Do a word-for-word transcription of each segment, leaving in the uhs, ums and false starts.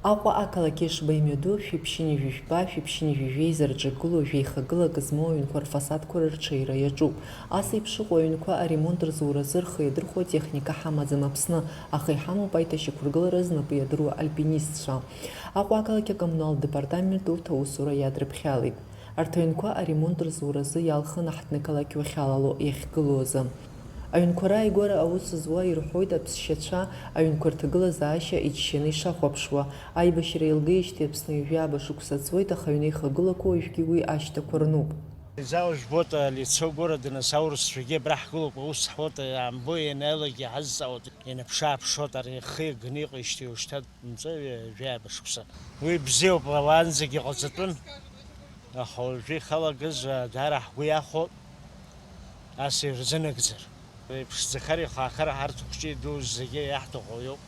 Аҟәа ақалақь Ешба имҩаду шәи ԥшьынҩажәи жәба, шәи ԥшьынҩажәи жәеиза рҿы игылоу жәеихагылак змоу аҩнқәа рфасадқәа рырҽеира иаҿуп. Ас еиԥш ыҟоу аҩнқәа аремонт рзуразы рхы иадырхәо техника ҳамаӡам Аԥсны, аха иҳамоуп аиҭашьақәыргылара знапы иадыруа альпинистцәа. Аҟәа ақалақь акоммуналтә департамент урҭ аусура иадрыԥхьалеит. Арҭ аҩнқәа аремонт рзуразы иалхын аҳҭнықалақь уахьалало иахьгылоу азы. Аҩнқәа рааигәара аус зуа ирҳәоит аԥсшьацәа аҩнқәа рҭагылазаашьа иџьшьаны ишахәаԥшуа. Аибашьра еилгеижьҭеи Аԥсны ҩажәи ааба шықәса ҵуеит, аха аҩны ихагылақәоу уажәгьы уи ашьҭақәа рнуп. Изаужәбоит лицо гәырадын, асаурысцәагьы абра ҳгылоуп, аус ҳуеит, иаамбо ианаалак иҳазҵаауеит, инаԥшы-ааԥшуеит, ари ихы иаганы иҟеижьҭеи уажәшьҭа нҵәа ҩажәи ааба шықәса. Уи бзиоуп, уаанӡагьы ҟаҵатәын, аха уажәы ихалагаз даара ҳгәы иахәоит, ас ирзынагӡар. Иԥшӡахар, ихаахар ҳарҭ хәҷы ду зегьы иаҳҭаху иоуп.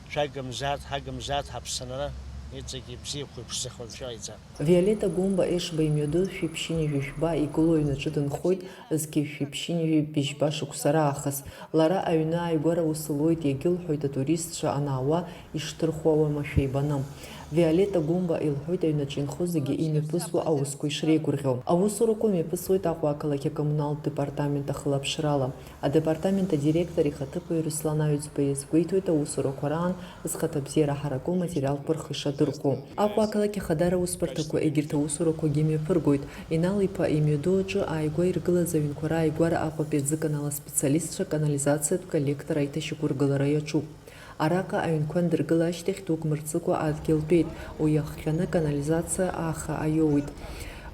Шәагымзааит, ҳагымзааит, ҳаԥсынра иҵегьы ибзиақәа иԥшӡахо анцәа иҟаиҵап. Виолетта Гәымба Ешба имҩаду шәи ԥшьынҩажәи жәба игылоу аҩнаҿы дынхоит, зқьи шәи ԥшьынҩажәи быжьба шықәса раахыс. Лара аҩны ааигәара аус луеит, иагьылҳәоит атуристцәа анаауа ишҭырхуа уамашәа ибаны. Виолетта Гәымба илҳәоит аҩнаҿ инхо зегьы имҩаԥысуа аусқәа ишреигәырӷьо. Аусурақәа мҩаԥысуеит Аҟәа ақалақь акоммуналтә департамент ахылаԥшрала. Адепартамент адиректор ихаҭыԥуаҩ Руслан Аҩӡба иазгәеиҭоит аусурақәа раан зхаҭабзиара ҳараку аматериалқәа рхы ишадырхәо. Аҟәа ақалақь ахадара аусбарҭақәа егьырҭ аусурақәагьы мҩаԥыргоит. Инал-иԥа имҩаду аҿы ааигәа иргылаз аҩнқәа рааигәара Аҟәатәи аӡы канал аспециалистцәа аканализациатә коллектор аиҭашьақәыргылара иаҿуп. Араҟа аҩнқәа андыргыла ашьҭахь дук мырҵыкәа адгьыл тәеит, уи иахҟьаны аканализациа ааха аиоуит.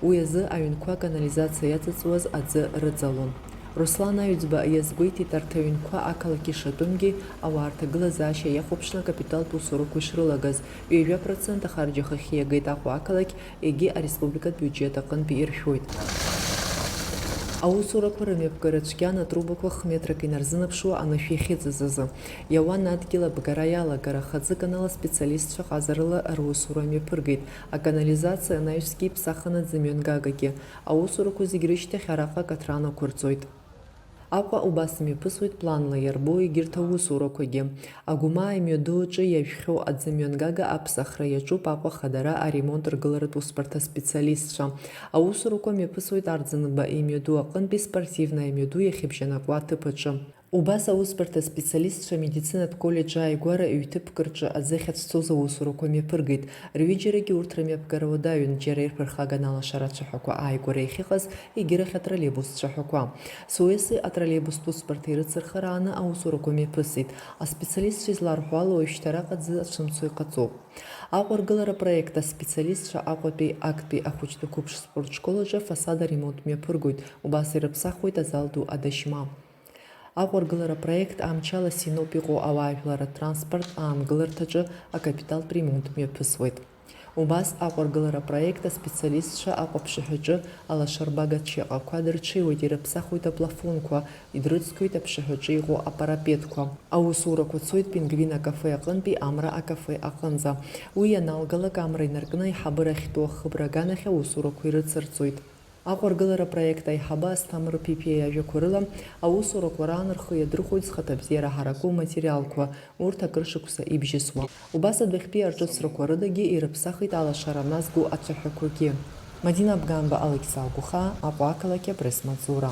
Уи азы аҩнқәа аканализациа иаҵыҵуаз аӡы рыҵалон. Руслан Аҩӡба иазгәеиҭеит арҭ аҩнқәа ақалақь ишатәымгьы, ауаа рҭагылазаашьа иахәаԥшны акапиталтә усурақәа ишрылагаз, ҩажәа процент ахарџь ахахьы иагеит Аҟәа ақалақь, егьи ареспубликатә биуџьет аҟынтәи иршәоит. Аусурақәа рымҩаԥгара цәгьан атрубақәа хметрак инарзынаԥшуа анышә иахьыҵаз азы. Иауан адгьыл абгара иалагар, аха аӡы канал аспециалистцәа ҟазарыла русура мҩаԥыргеит. Аканализациа анаҩсгьы иԥсахын аӡымҩангагагьы. Аусурақәа зегь рышьҭахь араҟа акаҭран ақәырҵоит. Аҟәа убас имҩаԥысуеит планла иарбоу егьырҭ аусурақәагьы. Агәмаа имҩаду аҿы иажәхьоу аӡымҩангага аԥсахра иаҿуп Аҟәа Ахадара аремонт ргыларатә усбарҭа специалистцәа. Аусурақәа мҩаԥысуеит Арӡынба имҩаду аҟынтәи спортивна имҩаду иахьыбжьанакуа аҭыԥ аҿы. Убас аусбарҭа специалистцәа амедицинатә коллеџь ааигәара ҩ-ҭыԥк рҿы аӡы ахьацәцоз аусурақәа мҩаԥыргеит. Рҩыџьарагьы урҭ рымҩаԥгара уадаҩын, џьара ирԥырхаган алашара ацәаҳәақәа ааигәара иахьыҟаз егьырахь атроллейбус цәаҳәақәа. Суеси атроллейбустә усбарҭеи рыцырхарааны аусурақәа мҩаԥысит. Аспециалистцәа изларҳәо ала, уажәшьҭараҟа аӡы ацәымцо иҟаҵоуп. Аҟәа ргылара проект аспециалистцәа Аҟәатәи актәи ахәыҷтәы қәыԥш спорт школ аҿы афасад аремонт мҩаԥыргоит, убас ирыԥсахуеит азал ду Адашьма. Аҟәа ргылара проект амчала Синоп иҟоу ауаажәларратә транспорт аангыларҭаҿы акапиталтә ремонт мҩаԥысуеит. Убас Аҟәа ргылара проект аспециалистцәа Аҟәа аԥшаҳәаҿы алашарбага ачеҟақәа дырҽеиуеит, ирыԥсахуеит аплафонқәа, идрыцқьоит аԥшаҳәаҿы иҟоу апарапетқәа. Аусурақәа цоит Пингвин акафе аҟынтәи Амра акафе аҟынӡа. Уи ианалгалак, амра инаркны аиҳабыра ахьтәоу ахыбра аганахь аусурақәа ирыцырҵоит. Аҟәа ргылара апроект аиҳабы Асҭамыр Ԥипиа иажәақәа рыла, аусурақәа раан рхы иадырхәоит зхаҭабзиара ҳараку аматериалқәа, урҭ акыр шықәса ибжьысуа. Убас адәахьтәи аҿыцрақәа рыдагьы ирыԥсахит алашара назго ацәаҳәақәагьы. Мадина Абганба, Алықьса Агәхаа, Аҟәа ақалақь, апресс-маҵзура.